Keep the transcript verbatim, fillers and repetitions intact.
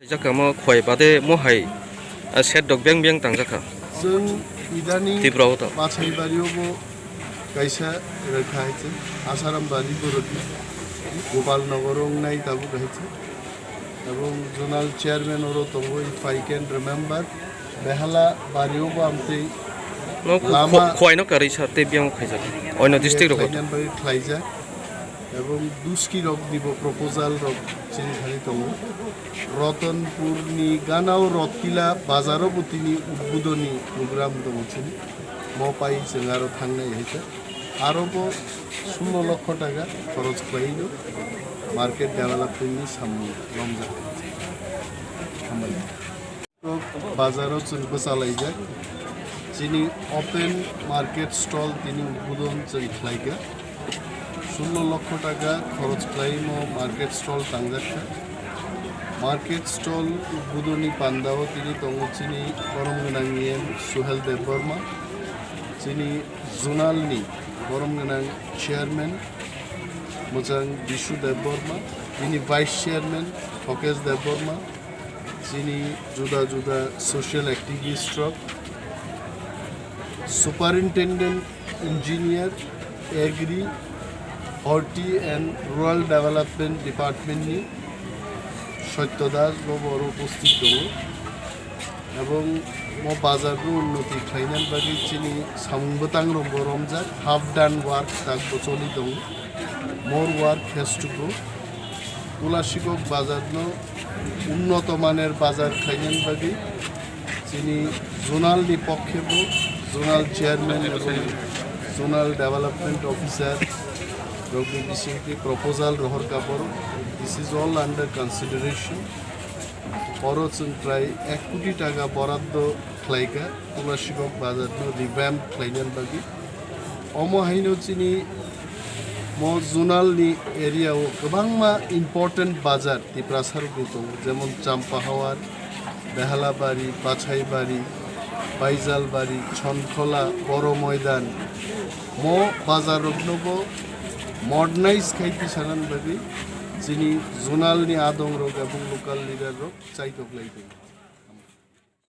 Jaka mo khwai bade mo hai, ah, set dok beng beng tang jaka. Chwng idani Tipra o to. Pachaibari o bo kaisa rwkha hai chwng Asaram bari borodi Gopal Nagar o wngnai tabuk hai chwng. Ebong zonal chairman oro tongo, if I can remember, Behala bari o bo amtwi No, lama khwai no karwi sa tei biyang khaijak. Oino district rok. Khlainani bagwi khlaijak. Ebong duski rok nibo proposal rok chini thani tongo. Rotonpur ni ganao Rotila bazaro bo tini udbudoni program tongo chini. Mo pai chwng aro thangnai hai khe. Aro bo sullo lokho taka khoroch khlai no market development ni samung romjak. Hambai. Bazaro chwng bwchalaijak. Chini open market stall tini udbudon chwng khlaikha. Sullo lokho taka khoroch khlaimo market stall tangjakha. Market stall udbudoni pandao tini tongo chini borom gwnang E M Suhel Debbarma, chini zonal ni borom gwnang chairman mwchang Bishu Debbarma, bini vice chairman Thokesh Debbarma, chini juda juda social activist rok, Superintendent Engineer, Agri, Horti and Rural Development Department ni Satya Das bo oro upasthit tongo. Ebong mo bazar no unnoti khlainani bagwi chini samung bwtang rok bo romjak, half done work tak bo choli tongo. More work has to go. Tulasikok bazar no unnoto maner bazar khlainani bagwi chini zonal ni pokhe bo zonal chairman ebong zonal development officer rokni bisingtwi proposal rohor ka borok. This is all under consideration. Oro chwng prai ek koti taka boraddo khlaikha Tulasikok bazar no revamp khlainani bagwi. Omo haino chini mo zonal ni area o kwbangma important bazar Tiprasa rokni tongo, jemon Champahawar, Behalabari, Bachaibari, Baijalbari, Chonkhola, Boro Moidan. Mo bazar rokno bo modernize khai tisanani bagwi chini zonal ni adong rok ebong local leader rok chaitok lai tongo.